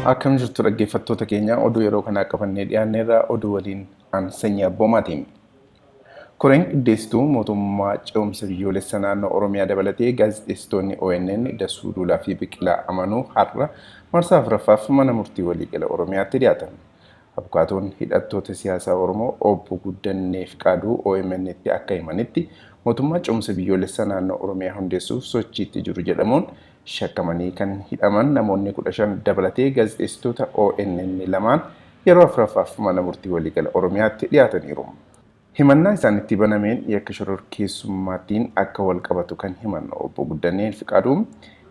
Akkam jirtu dhaggeeffattoota keenya oduu yeroo kanaa qabannee dhiyaanneerra oduu waliin aan sanyii abboomaati. Koreen qindeessituu mootummaa ce'umsa biyyoolessa naannoo Oromiyaa dabalatee gaazexeessitoonni ONN Dasuu Duulaa fi Biqilaa Amanuu har'a marsaa afuraffaaf mana murtii waliigala Oromiyaatti dhiyaatan. Abukaatoon hidhattoota siyaasaa Oromoo obbo Guddannee Fiqaaduu OMN'tti akka himanitti mootummaa ce'umsa biyyoolessa naannoo Oromiyaa hundeessuuf sochiitti jiru jedhamuun shakkamanii kan hidhaman namoonni 15 dabalatee gaazexeessitoota ONN lamaan yeroo afuraffaaf mana murtii waliigala Oromiyaatti dhiyaataniiru. Himannaa isaanitti banameen yakka shororkeessummaatiin akka wal qabatu kan himan obbo Guddanneen Fiqaaduu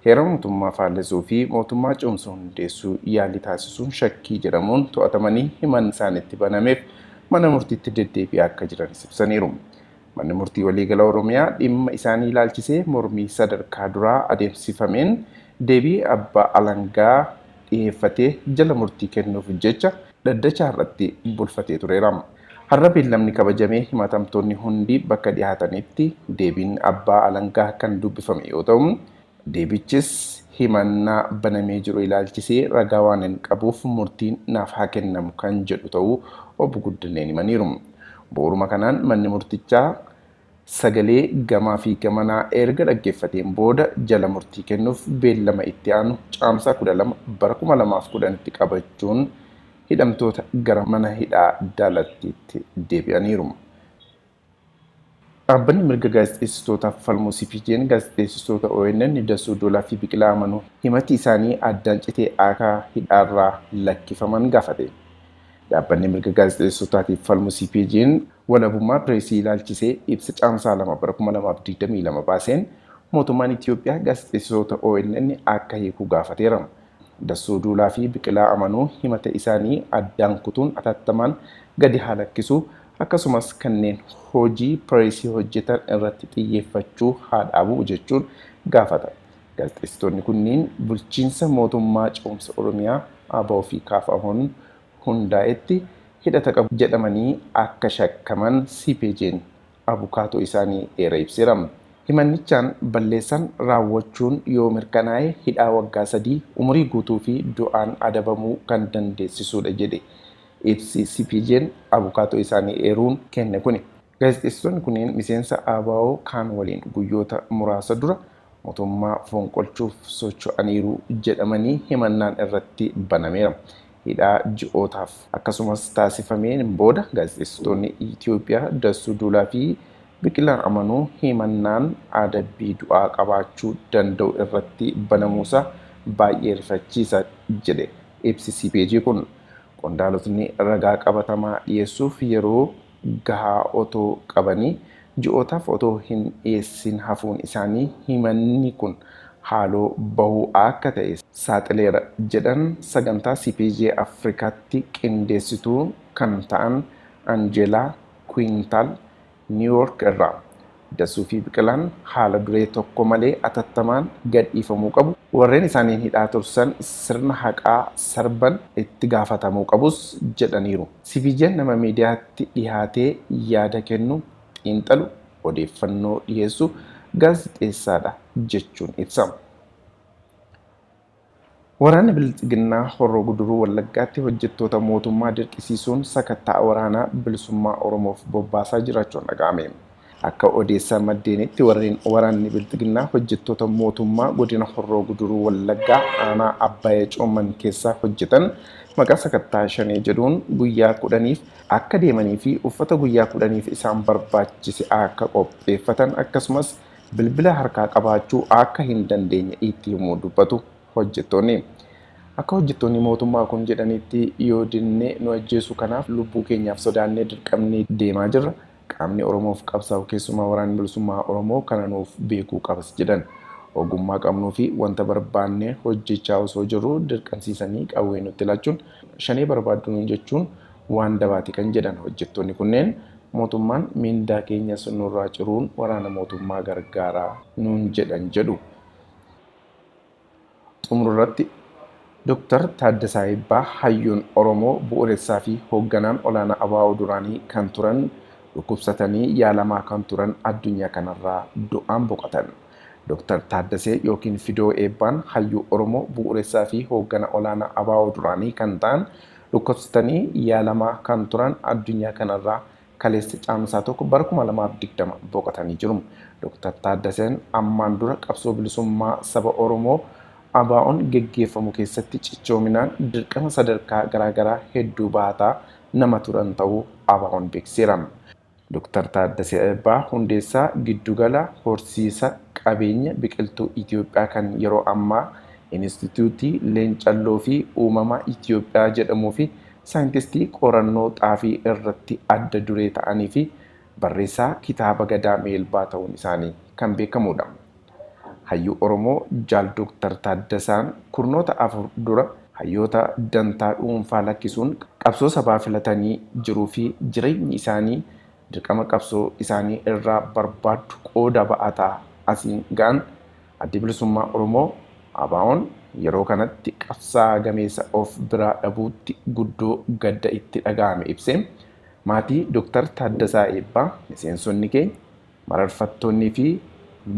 heera mootummaa faallesuu fi mootummaa ce'umsa hundeessuu yaalii taasisuun shakkii jedhamuun to'atamanii himan isaanitti banameef mana murtiitti deddeebi'aa akka jiranis ibsaniiru. Manni murtii waliigala Oromiyaa dhimma isaanii ilaalchisee mormii sadarkaa duraa adeemsifameen deebii abbaa alangaa dhiyeeffatee jala murtii kennuuf jecha dhaddacha har'atti bulfatee tureera. Har'a beellamni kabajamee himatamtoonni hundi bakka dhiyaatanitti deebiin abbaa alangaa kan dubbifame yoo ta'u, deebichis himannaa banamee jiru ilaalchisee ragaa waan hin qabuuf murtiin naaf haa kennamu kan jedhu ta'uu obbo Guddineen himaniiru. Bu'uuruma kanaan manni murtichaa sagalee gamaa fi gamanaa erga dhaggeeffateen booda jala murtii kennuuf beellama itti aanu caamsaa 12 bara 2010tti qabachuun hidhamtoota gara mana hidhaa Daalattiitti deebi'aniiru. Dhaabbanni mirga gaazexeessitootaaf falmu CPJ'n gaazexeessitoota ONN Dasuu Duulaa fi Biqilaa Amanuu himati isaanii addaan citee akka hidhaarraa lakkifaman gaafate. Dhaabbanni mirga gaazexeessitootaatiif falmu CPJ'n walabummaa pireesii ilaalchisee ibsa caamsaa 2 bara 2022 baaseen mootummaan Itoophiyaa gaazexeessitoota ONN akka hiiku gaafateera. Dasuu Duulaa fi Biqilaa Amanuu himata isaanii addaan kutuun atattamaan gadi haa lakkisu akkasumas kanneen hojii pireesii hojjetan irratti xiyyeeffachuu haa dhaabu jechuun gaafata. Gaazexeessitoonni kunniin bulchiinsa mootummaa ce'umsa Oromiyaa ABO fi KFO'n hundaa'etti hidhata qabu jedhamanii akka shakkaman CPJ'n abukaatoo isaanii eera ibseera. Himannichaan balleessaan raawwachuun yoo mirkanaa'e hidhaa waggaa 3, umurii guutuu fi du'aan adabamuu kan dandeessisuudha jedhe ibsi CPJ'n abukaatoo isaanii eeruun kenne kuni. Gaazexeessitoonni kunneen miseensa ABO kaan waliin guyyoota muraasa dura mootummaa fonqolchuuf socho'aniiru jedhamanii himannaan irratti banameera. Hidhaa ji'ootaaf akkasumas taasifameen booda gaazexeessitoonni Itoophiyaa Dassuu Duulaa fi Biqilaa Amanuu himannaan adabbii du'aa qabaachuu danda'u irratti banamuusaa baay'ee rifachiisa jedhe ibsi CPJ kun. Qondaalotni ragaa qabatamaa dhiyeessuuf yeroo gahaa otoo qabanii ji'ootaaf otoo hin dhiyeessin hafuun isaanii himanni kun haaloo bahuu akka ta'e saaxileera jedhan sagantaa CPJ Afrikaatti qindeessituu kan ta'an Anjeelaa Kuwiintaal Niiwuyoork irraa. Dasuu fi Biqilaan haala duree tokko malee atattamaan gadhiifamuu qabu. Warreen isaaniin hidhaa tursan sirna haqaa sarban itti gaafatamuu qabus jedhaniiru. CPJ'n nama miidiyaatti dhihaatee yaada kennu, xiinxalu, odeeffannoo dhiheessu gaazexeessaadha jechuun ibsa. Waraanni Bilxiginnaa Horroo Guduruu Wallaggaatti hojjettoota mootummaa dirqisiisuun sakatta'a waraanaa bilisummaa Oromoof bobbaasaa jiraachuun dhaga'ame. Akka odeessa maddeenitti warreen waraanni Bilxiginnaa hojjettoota mootummaa godina Horroo Guduruu Wallaggaa aanaa Abbaayee Coomman keessaa hojjetan maqaa sakattaa shanee jedhuun guyyaa 10f akka deemanii fi uffata guyyaa 10f isaan barbaachise akka qopheeffatan akkasumas bilbila harkaa qabaachuu akka hin dandeenye itti himuu dubbatu hojjettoonni. Akka hojjettoonni mootummaa kun jedhanitti yoo dinne nu ajjeesu kanaaf lubbuu keenyaaf sodaannee dirqamnee deemaa jirra. Qaamni Oromoof qabsaa'u keessumaa waraanni bilisummaa Oromoo kana nuuf beekuu qabas jedhan. Ogummaa qabnuu fi wanta barbaanne hojjechaa osoo jirruu dirqamsiisanii qawwee nutti laachuun shanee barbaaddu nuun jechuun waan dabaati kan jedhan hojjettoonni kunneen Mootummaan miindaa keenyas nurraa ciruun waraana mootummaa gargaaraa nuun jedhan jedhu. Xumurarratti Dooktar Taaddasaa Eebbaa hayyuun Oromoo bu'uuressaa fi hoogganaan olaanaa ABO duraanii kan turan dhukkubsatanii yaalamaa kan turan addunyaa kanarraa du'aan boqotan. Dooktar Taaddasee yookiin Fidoo Eebbaan hayyuu Oromoo bu'uuressaa fi hooggana olaanaa ABO duraanii kan ta'an dhukkubsatanii yaalamaa kan turan addunyaa kanarraa kaleessa Caamsaa 1 bara 2020 boqotanii jiru. Dooktar Taaddaseen ammaan dura qabsoo bilisummaa saba Oromoo ABO'n geggeeffamu keessatti cichoominaan dirqama sadarkaa garaagaraa hedduu baataa nama turan ta'uu ABO'n beeksiseera. Dooktar Taaddasee Eebbaa hundeessaa giddugala horsiisa qabeenya biqiltuu Itoophiyaa kan yeroo ammaa Inistituutii Leencalloo fi Uumama Itoophiyaa jedhamuu fi saayintistii qorannoo xaafii irratti adda duree ta'anii fi barreessaa kitaaba Gadaa Meelbaa ta'uun isaanii kan beekamudha. Hayyuu Oromoo Jaal Dooktar Taaddasaan kurnoota 4 dura hayyoota dantaa dhuunfaa lakkisuun qabsoo sabaa filatanii jiruu fi jireenyi isaanii dirqama qabsoo isaanii irraa barbaaddu qooda ba'ataa asiin ga'an Addi Bilisummaa Oromoo ABO'n yeroo kanatti qabsaa'aa gameessa of biraa dhabuutti guddoo gadda itti dhaga'ame ibsee maatii Dooktar Taaddasaa Eebbaa, miseensonni keenya, mararfattoonnii fi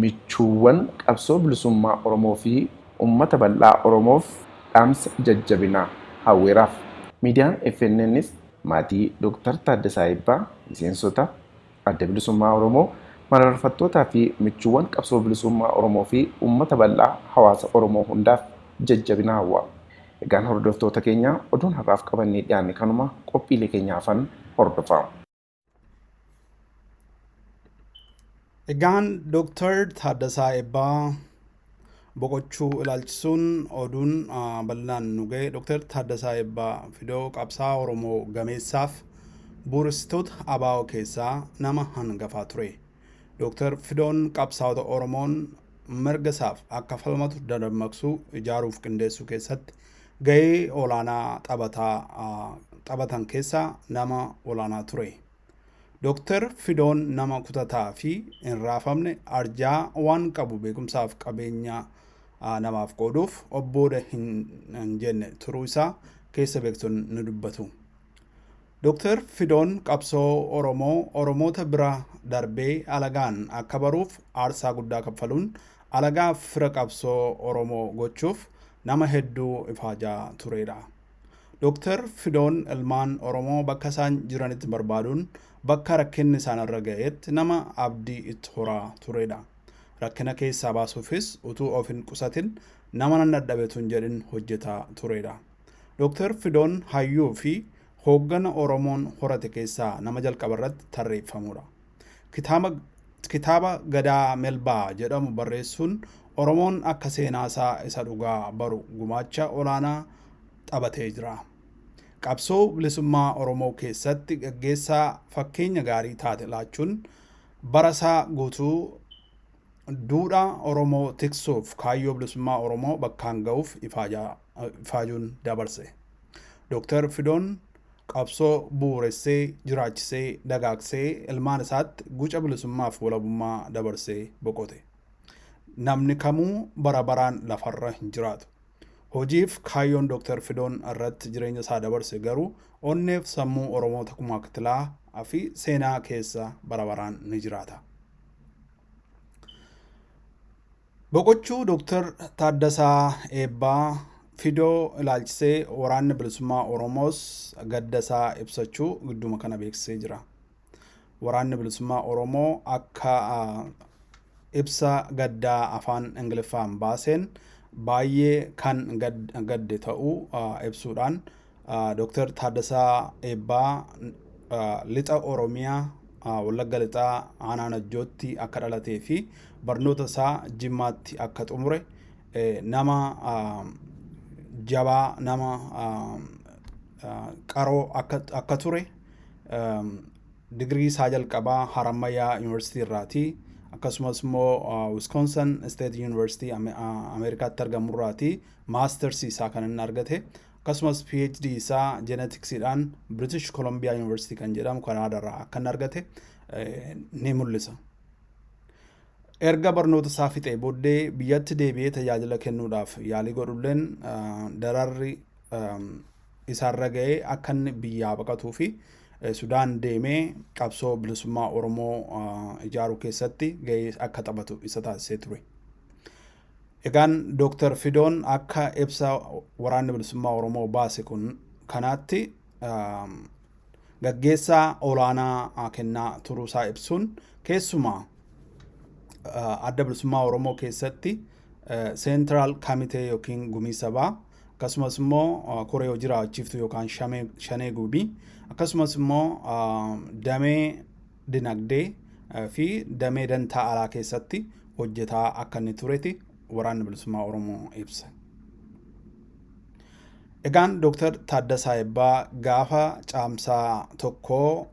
michuuwwan qabsoo bilisummaa Oromoo fi uummata bal'aa Oromoof dhaamsa jajjabinaa hawweeraaf. Miidiyaan FNNs maatii Dooktar Taaddasaa Eebbaa, miseensota Adda Bilisummaa Oromoo, mararfattootaa fi michuuwwan qabsoo bilisummaa Oromoo fi uummata bal'aa hawaasa Oromoo hundaaf jajjabina hawwa. Egaan hordoftoota keenya oduun har'aaf qabannee dhiyaanne kanuma, qophiilee keenya hafan hordofaa. Egaan Dooktar Taaddasaa Eebbaa boqochuu ilaalchisuun oduun bal'inaan nu ga'e. Dooktar Taaddasaa Eebbaa Fidoo qabsaa'aa Oromoo gameessaaf bu'uuressitoota ABO keessaa nama hangafaa ture. Dooktar Fidoon qabsaa'ota Oromoon mirga isaaf akka falmatu dadammaqsuu, ijaaruuf qindeessuu keessatti gahee olaanaa taphatan keessaa nama olaanaa ture. Dooktar Fidoon nama kutataa fi hin raafamne, arjaa, waan qabu beekumsaaf qabeenya namaaf qooduuf obbooda hin jenne turuu isaa keessa beektonni ni dubbatu. Dooktar Fidoon qabsoo Oromoo Oromoota bira darbee alagaan akka baruuf aarsaa guddaa kaffaluun alagaaf fira qabsoo Oromoo gochuuf nama hedduu ifaajaa turedha. Dooktar Fidoon ilmaan Oromoo bakka isaan jiranitti barbaaduun bakka rakkinni isaan irra ga'etti nama abdii itti horaa turedha. Rakkina keessaa baasuufis utuu of hin qusatin, nama nan dadhabetu hin jedhin hojjetaa turedha. Dooktar Fidoon hayyuu fi hooggana Oromoon horate keessaa nama jalqaba irratti tarreeffamudha. Kitaaba Gadaa Melbaa jedhamu barreessuun Oromoon akka seenaasaa isa dhugaa baru gumaacha olaanaa taphatee jira. Qabsoo bilisummaa Oromoo keessatti gaggeessaa fakkeenya gaarii taate laachuun barasaa guutuu duudhaa Oromoo tiksuuf, kaayyoo bilisummaa Oromoo bakkaan ga'uuf ifaajuun dabarse. Dooktar Fidoon qabsoo bu'uuressee, jiraachisee, dagaagsee ilmaan isaatti guca bilisummaaf walabummaa dabarsee boqote. Namni kamuu bara baraan lafarra hin jiraatu. Hojiif kaayyoon Dooktar Fidoon irratti jireenya isaa dabarse garuu onneef sammuu Oromoota kumaa kitilaa fi seenaa keessa bara baraan ni jiraata. Boqochuu Dooktar Taaddasaa Eebbaa Fidoo ilaalchisee Waraanni Bilisummaa Oromoos gadda isaa ibsachuu gidduma kana beeksisee jira. Waraanni Bilisummaa Oromoo akka ibsa gaddaa afaan Ingiliffaan baaseen baay'ee kan gadde ta'uu ibsuudhaan, Dooktar Taaddasaa Eebbaa lixa Oromiyaa, Wallagga Lixaa, aanaa Najjootti akka dhalatee fi barnoota isaa Jimmaatti akka xumure, nama jabaa, nama qaroo akka ture, digirii isaa jalqabaa Harammayyaa Yuunivarsiitii irraati, akkasumas immoo Wisconsin State University Ameerikaatti argamu irraati maastersii isaa kan inni argate. Akkasumas PhD isaa jeenetiksiidhaan British Columbia University kan jedhamu Kanaadaarraa akka inni argate ni mul'isa. Erga barnoota isaa fixee booddee biyyatti deebi'ee tajaajila kennuudhaaf yaalii godhulleen dararri isaarra ga'ee akka inni biyyaa baqatuu fi Sudaan deemee qabsoo bilisummaa Oromoo ijaaruu keessatti ga'ee akka taphatu isa taasisee ture. Egaan Dooktar Fidoon akka ibsa waraanni bilisummaa Oromoo baase kun kanaatti gaggeessaa olaanaa kennaa turuusaa ibsuun keessumaa adda bilisummaa Oromoo keessatti seentiraal kamitee yookiin gumii sabaa akkasumas immoo koree hojii raawwachiiftuu yookaan shanee gumii akkasumas immoo damee dinagdee fi damee dantaa alaa keessatti hojjetaa akka inni tureti waraanni bilisummaa Oromoo ibsa. Egaan Dooktar Taaddasaa Eebbaa gaafa caamsaa tokkoo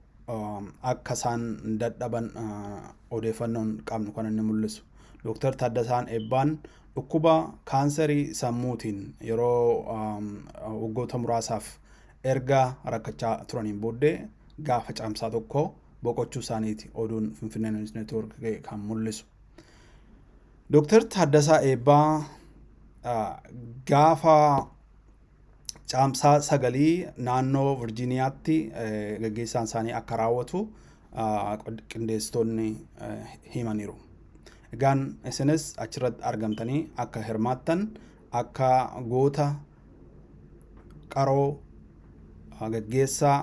akka isaan dadhaban odeeffannoon qabnu kan inni mul'isu. Dooktar Taaddasaan Eebbaan dhukkuba kaanserii sammuutiin yeroo waggoota muraasaaf erga rakkachaa turaniin booddee gaafa caamsaa tokko boqochuu isaaniiti oduun Finfinnee News Network kan mul'isu. Dooktar Taaddasaa Eebbaa gaafa caamsaa sagalii naannoo Virjiiniyaatti gaggeessaan isaanii akka raawwatu qindeessitoonni himaniiru. Egaan isinis achirratti argamtanii akka hirmaattan akka goota qaroo gaggeessaa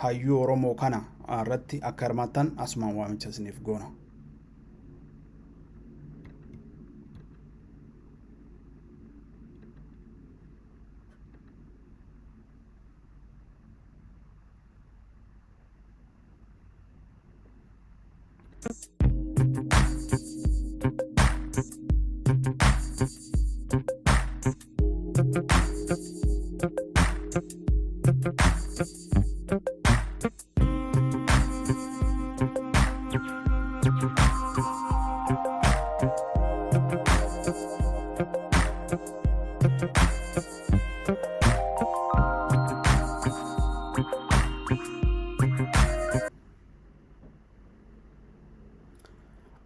hayyuu Oromoo kana irratti akka hirmaattan asumaan waamicha isiniif goona.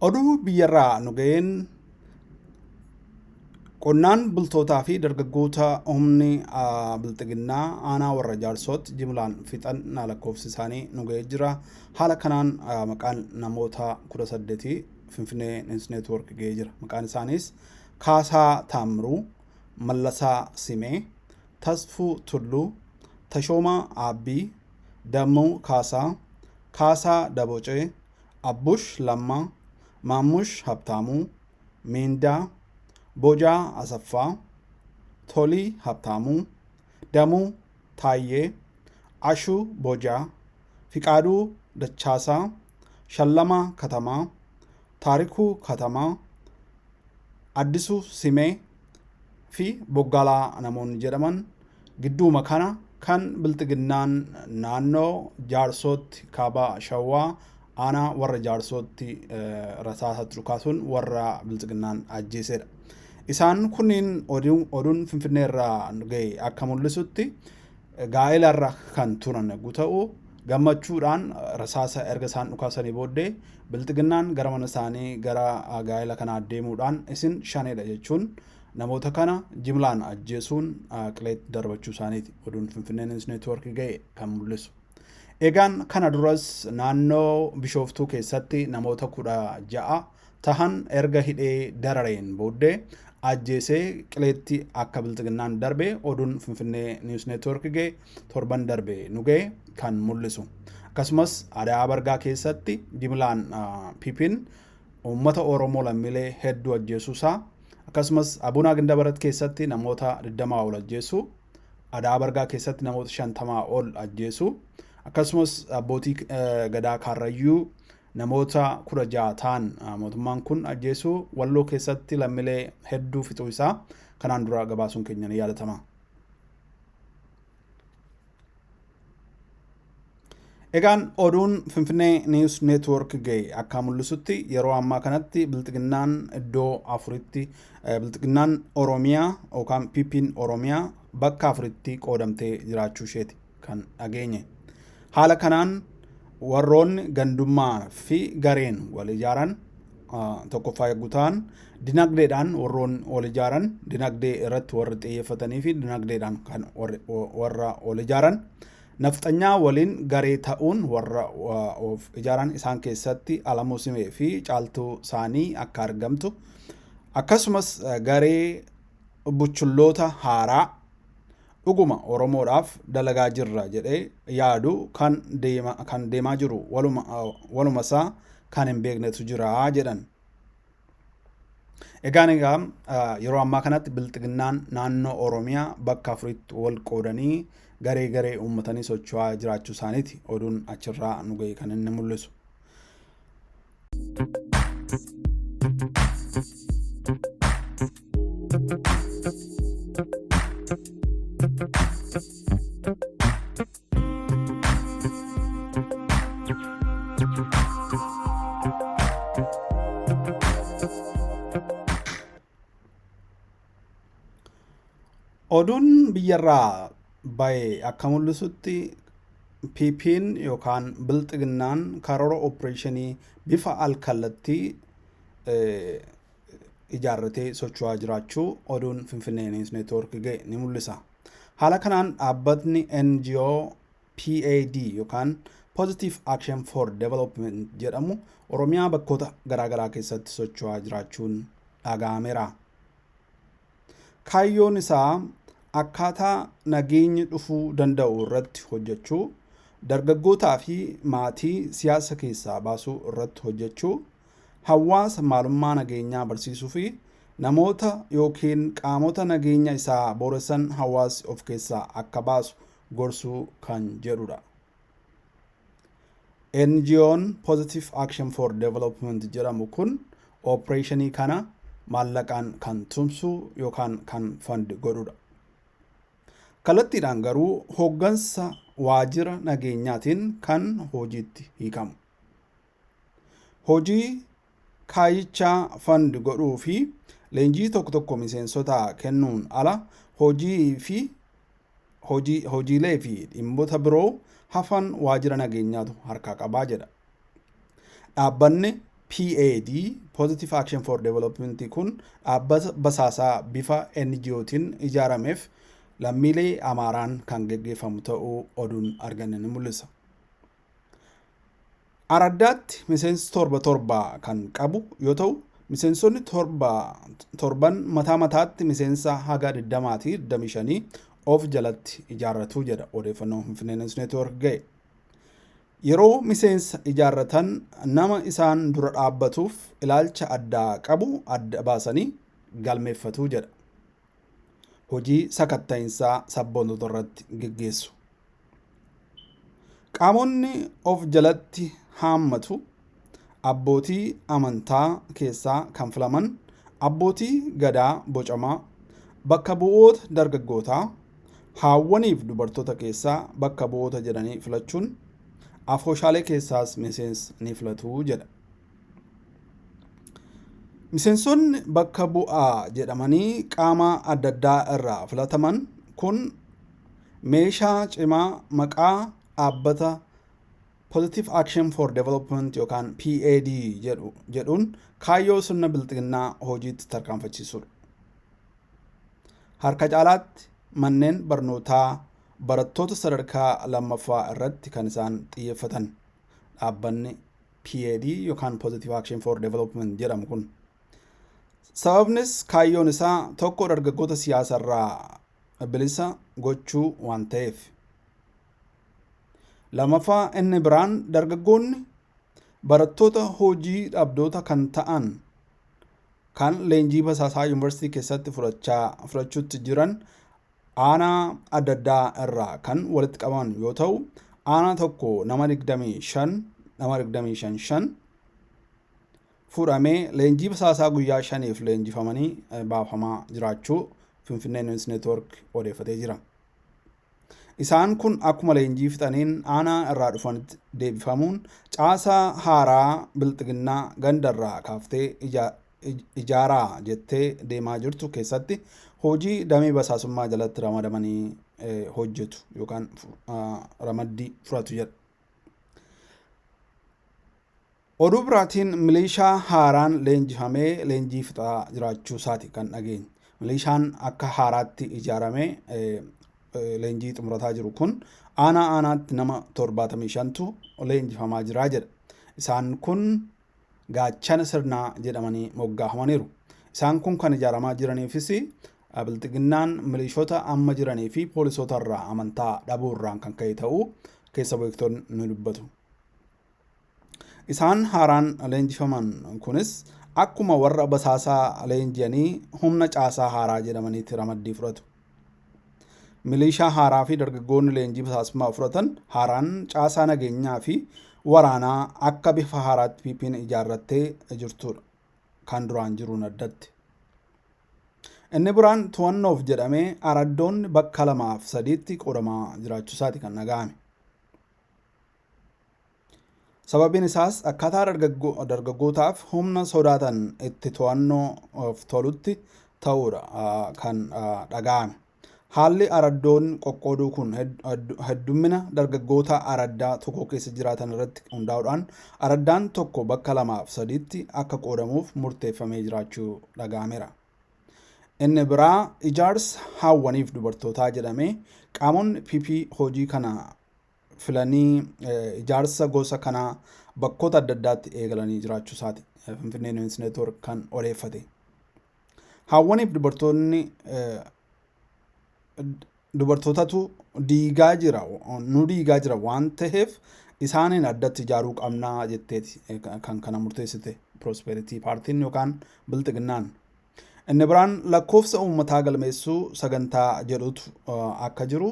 Oduu biyyarraa nu ga'een qonnaan bultootaa fi dargaggoota humni bilxiginnaa aanaa warra jaarsootti jimlaan fixan lakkoofsi isaanii nu ga'ee jira. Haala kanaan maqaan namoota 18 Finfinnee News Network ga'ee jira. Maqaan isaaniis Kaasaa Taammiruu, Mallasaa Simee, Tasfuu Tulluu, Tashoomaa Aabbii, Dammuu Kaasaa, Kaasaa Dabocee, Abbush Lammaa, Maammush Habtaamuu, Miindaa, Bojaa Asaffaa, Tolii Habtaamuu, Damuu Taayyee, Ashuu Bojaa, Fiqaaduu Dachaasaa, Shallamaa Katamaa, Taarikuu Katamaa, Addisuu Simee fi Boggaalaa namoonni jedhaman gidduuma kana kan bilxiginnaan naannoo Jaarsootti kaaba Shawaa aanaa warra Jaarsootti rasaasatti dhukaasuun warra bilxiginnaan ajjeesedha. Isaan kunniin oduun Finfinnee irraa ga'e akka mul'isutti gaa'ela irra kan turan yogguu ta'u gammachuudhaan rasaasa erga isaan dhukaasanii booddee bilxiginnaan gara mana isaanii gara gaa'ela kanaa deemuudhaan isin shaneedha jechuun namoota kana jimlaan ajjeesuun qileetti darbachuu isaaniiti oduun Finfinnee News Network ga'e kan mul'isu. Egaan kana duras naannoo Bishooftuu keessatti namoota 16 tahan erga hidhee darareen booddee ajjeesee qileetti akka bilxiginnaan darbe oduun Finfinnee News Network ga'e torban darbe nu ga'e kan mul'isu. Akkasumas Ada'aa Bargaa keessatti jimlaan PP'n uummata Oromoo lammiilee hedduu ajjeesuusaa akkasumas Abunaa Gindabarat keessatti namoota 20 ol ajjeesuu Ada'aa Bargaa keessatti namoota 50 ol ajjeesuu akkasumas abbootii gadaa Kaarrayyuu namoota 16 ta'an mootummaan kun ajjeesuu Walloo keessatti lammiilee hedduu fixuu isaa kanaan dura gabaasuun keenya ni yaadatama. Egaan oduun Finfinnee News Network ga'e akka mul'isutti yeroo ammaa kanatti Bilxiginnaan iddoo afuritti, Bilxiginnaan Oromiyaa yookaan PP'n Oromiyaa bakka afuritti qoodamtee jiraachuu isheeti kan dhageenye. Haala kanaan warroonni gandummaa fi gareen wal ijaaran tokkoffaa yogguu ta'an, dinagdeedhaan warroonni wal ijaaran, dinagdee irratti warri xiyyeeffatanii fi dinagdeedhaan kan warra wal ijaaran, nafxanyaa waliin garee ta'uun warra of ijaaran, isaan keessatti Alamuu Simee fi Caaltuu Saanii akka argamtu, akkasumas garee buchulloota haaraa dhuguma Oromoodhaaf dalagaa jirra jedhee yaadu kan deemaa jiru waluma isaa kan hin beeknetu jira jedhan. Egaan yeroo ammaa kanatti Bilxiginnaan naannoo Oromiyaa bakka afuritti wal qoodanii garee garee uummatanii socho'aa jiraachuu isaaniiti oduun achirraa nu ga'e kan inni mul'isu. Oduun biyyarraa bahe akka mul'isutti PP'n yookaan Bilxiginnaan karoora opereeshinii bifa alkallattii ijaarratee socho'aa jiraachuu oduun Finfinnee News Network ga'e ni mul'isa. Haala kanaan dhaabbatni NGO PAD yookaan Positive Action for Development jedhamu Oromiyaa bakkoota garaagaraa keessatti socho'aa jiraachuun dhaga'ameera. Kaayyoon isaa akkaataa nageenyi dhufuu danda'u irratti hojjechuu, dargaggootaa fi maatii siyaasa keessaa baasuu irratti hojjechuu, hawaasa maalummaa nageenyaa barsiisuu fi namoota yookiin qaamota nageenya isaa booressan hawaasi of keessaa akka baasu gorsuu kan jedhudha. NGO'n Positive Action for Development jedhamu kun opereeshinii kana maallaqaan kan tumsu yookaan kan fund godhudha. Kallattiidhaan garuu hooggansa waajjira nageenyaatiin kan hojiitti hiikamu. Hojii kaayyichaa fund godhuu fi leenjii tokko tokko miseensota kennuun ala hojii fi hojiilee fi dhimmoota biroo hafan waajjira nageenyaatu harkaa qabaa jedha. Dhaabbanni PAD, Positive Action for Development, kun dhaabbata basaasaa bifa NGOtiin ijaarameef lammiilee Amaaraan kan geggeeffamu ta'uu oduun arganne ni mul'isa. Araddaatti miseensi torba torba kan qabu yoo ta'u, miseensonni torba torban mataa mataatti miseensa haga 20 fi 25 of jalatti ijaarratu jedha odeeffannoon Finfinnee News Network ga'e. Yeroo miseensa ijaarratan nama isaan dura dhaabbatuuf ilaalcha addaa qabu adda baasanii galmeeffatu jedha. Hojii sakatta'insaa sabboontota irratti geggeessu. Qaamonni of jalatti haammatu abbootii amantaa keessaa kan filaman, abbootii gadaa bocamaa, bakka bu'oota dargaggootaa, haawwaniif dubartoota keessaa bakka bu'oota jedhanii filachuun, afooshaalee keessaas miseensa ni filatu jedha. Miseensonni bakka bu'aa jedhamanii qaama adda addaa irraa filataman kun meeshaa cimaa maqaa dhaabbata Positive Action for Development yookaan PAD jedhuun kaayyoo sirna Bilxiginnaa hojiitti tarkaanfachiisudha. Harka caalaatti manneen barnootaa barattoota sadarkaa lammaffaa irratti kan isaan xiyyeeffatan dhaabbanni PAD yookaan Positive Action for Development jedhamu kun. Sababnis kaayyoon isaa tokko dargaggoota siyaasarraa bilisa gochuu waan ta'eef. Lamaffaa, inni biraan dargaggoonni barattoota hojii dhabdoota kan ta'an kan leenjii basaasaa yuunivarsiitii keessatti fudhachuutti jiran aanaa adda addaa irraa kan walitti qabaman yoo ta'u, aanaa tokko nama 25 nama 25 shan fuudhamee leenjii basaasaa guyyaa 5f leenjifamanii baafamaa jiraachuu Finfinnee News Network odeeffatee jira. Isaan kun akkuma leenjii fixaniin aanaa irraa dhufanitti deebifamuun caasaa haaraa bilxiginnaa gandarraa kaaftee ijaaraa jettee deemaa jirtu keessatti hojii damee basaasummaa jalatti ramadamanii hojjetu yookaan ramaddii fudhatu jedha. Oduu biraatiin milishaa haaraan leenjifamee leenjii fixaa jiraachuu isaati kan dhageenye. Milishaan akka haaraatti ijaaramee leenjii xumurataa jiru kun aanaa aanaatti nama 75tu leenjifamaa jira jedha. Isaan kun gaachana sirnaa jedhamanii moggaafamaniiru. Isaan kun kan ijaaramaa jiraniifis bilxiginnaan milishoota amma jiranii fi poolisoota irraa amantaa dhabuu irraan kan ka'e ta'uu keessa beektonni ni dubbatu. Isaan haaraan leenjifaman kunis akkuma warra basaasaa leenji'anii humna caasaa haaraa jedhamaniitti ramaddii fudhatu. Milishaa haaraa fi dargaggoonni leenjii basaasummaa fudhatan haaraan caasaa nageenyaa fi waraanaa akka bifa haaraatti PP'n ijaarrattee jirtudha. Kan duraan jiruun addatti. Inni biraan to'annoof jedhamee araddoonni bakka 2 fi 3tti qoodamaa jiraachuu isaati kan dhaga'ame. Sababiin isaas akkaataa dargaggootaaf humna sodaatan itti to'annoof tolutti ta'uudha kan dhaga'ame. Haalli araddoon qoqqooduu kun heddummina dargaggoota araddaa tokko keessa jiraatan irratti hundaa'uudhaan araddaan tokko bakka 2 fi 3tti akka qoodamuuf murteeffamee jiraachuu dhaga'ameera. Inni biraa ijaarsa haawwaniif dubartootaa jedhamee qaamonni PP hojii kana filanii ijaarsa gosa kanaa bakkoota adda addaatti eegalanii jiraachuu isaati Finfinnee News Network kan odeeffate. Haawwaniif dubartoonni dubartootatu diigaa jira, nu diigaa jira waan ta'eef isaaniin addatti ijaaruu qabnaa jetteeti kan kana murteessite Prosperity Paartiin yookaan Bilxiginnaan. Inni biraan lakkoofsa uummataa galmeessuu sagantaa jedhutu akka jiru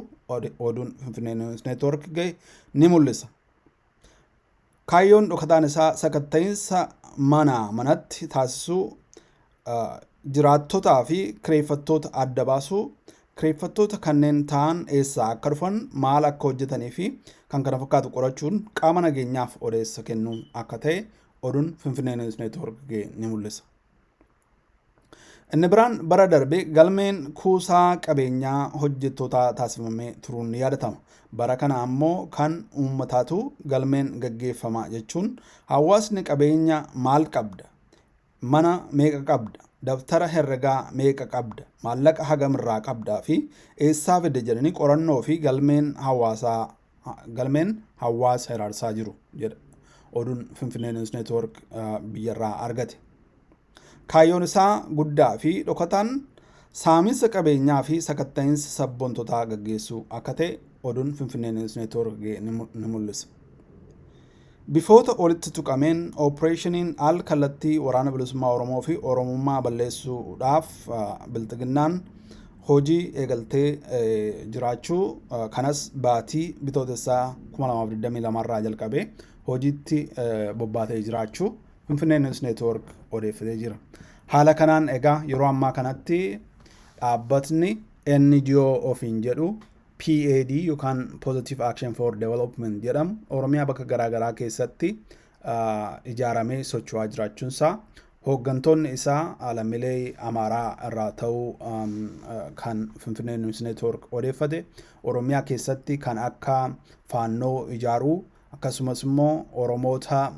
oduun Finfinnee News Network gahe ni mul'isa. Kaayyoon dhokataan isaa sakatta'iinsa manaa manatti taasisuu, jiraattotaa fi kireeffattoota adda baasuu, kireeffattoota kanneen ta'an eessaa akka dhufan, maal akka hojjetanii fi kan kana fakkaatu qorachuun qaama nageenyaaf odeessa kennuu akka ta'e oduun Finfinnee News Network gahe ni mul'isa. Inni biraan bara darbe galmeen kuusaa qabeenyaa hojjettootaa taasifamee turuun ni yaadatama. Bara kana ammoo kan uummataatu galmeen gaggeeffama jechuun hawaasni qabeenya maal qabda, mana meeqa qabda, dabtara herregaa meeqa qabda, maallaqa hagam irraa qabdaa fi eessaa fidde jedhanii qorannoo fi galmeen hawaasaa galmeen hawaasa hiraarsaa jiru jedha oduun Finfinnee News Network biyyarraa argate. Kaayyoon isaa guddaa fi dhokataan saaminsa qabeenyaa fi sakatta'iinsa sabboontotaa gaggeessuu akka ta'e oduun Finfinnee News Network ni mul'isa. Bifoota olitti tuqameen opereeshiniin al kallattii Waraana Bilisummaa Oromoo fi Oromummaa balleessuudhaaf bilxiginnaan hojii eegaltee jiraachuu, kanas baatii Bitootessaa 2022 irraa jalqabee hojiitti bobbaatee jiraachuu Finfinnee News Network odeeffatee jira. Haala kanaan egaa yeroo ammaa kanatti dhaabbatni NGO ofiin jedhu PAD yookaan Positive Action for Development jedhamu Oromiyaa bakka garaagaraa keessatti ijaaramee socho'aa jiraachuunsaa, hooggantoonni isaa lammiilee Amaaraa irraa ta'uu kan Finfinnee News Network odeeffate, Oromiyaa keessatti kan akka faannoo ijaaruu akkasumas immoo Oromoota,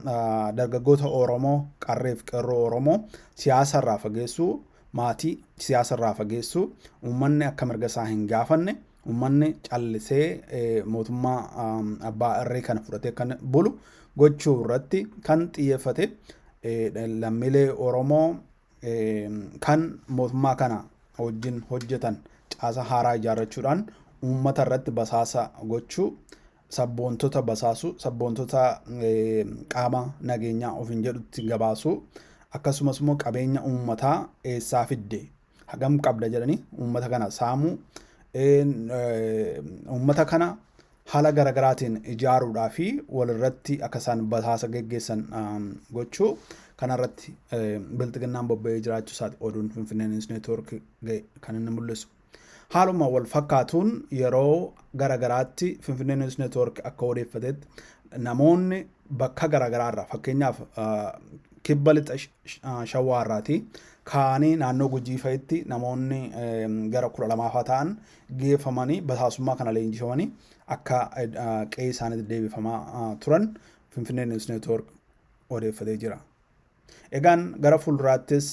dargaggoota Oromoo, qarreef qeerroo Oromoo siyaasa irraa fageessuu, maatii siyaasa irraa fageessuu, uummanni akka mirga isaa hin gaafanne, uummanni callisee mootummaa abbaa irree kana fudhatee kan bulu gochuu irratti kan xiyyeeffate, lammiilee Oromoo kan mootummaa kana wajjin hojjetan caasa haaraa ijaarrachuudhaan uummata irratti basaasa gochuu, sabboontota basaasuu, sabboontota qaama nageenyaa ofiin jedhutti gabaasuu, akkasumas immoo qabeenya uummataa eessaa fidde, hagam qabda jedhanii uummata kana saamuu, uummata kana haala garaagaraatiin ijaaruudhaa fi walirratti akka isaan basaasa geggeessan gochuu kanarratti bilxiginnaan bobba'ee jiraachuu isaati oduun Finfinnee News Network kan inni mul'isu. Haaluma wal fakkaatuun yeroo garagaraatti Finfinnee News Network akka odeeffatetti namoonni bakka garagaraarraa, fakkeenyaaf kibba lixa Shawaa irraati kaanii naannoo Gujii fa'itti namoonni gara 12 ta'an geeffamanii basaasummaa kana leenjifamanii akka qe'ee isaaniitti deebifamaa turan Finfinnee News Network odeeffatee jira. Egaan gara fuulduraattis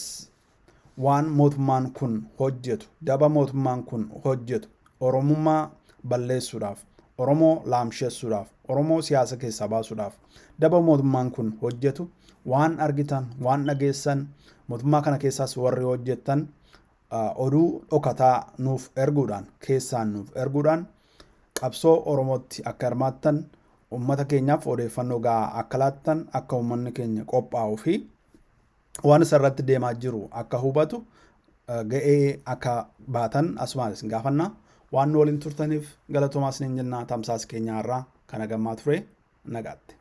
waan mootummaan kun hojjetu, daba mootummaan kun hojjetu, Oromummaa balleessuudhaaf, Oromoo laamshessuudhaaf, Oromoo siyaasa keessaa baasuudhaaf daba mootummaan kun hojjetu waan argitan, waan dhageessan, mootummaa kana keessaas warri hojjettan oduu dhokataa nuuf erguudhaan, keessaan nuuf erguudhaan qabsoo Oromootti akka hirmaattan, uummata keenyaaf odeeffannoo gahaa akka laattan, akka uummanni keenya qophaa'uu fi waan isa irratti deemaa jiru akka hubatu ga'ee akka baatan asumaan isin gaafanna. Waan nu waliin turtaniif galatoomaa isiniin jenna. Tamsaasa keenya har'aa kana gammaa ture, nagaatti.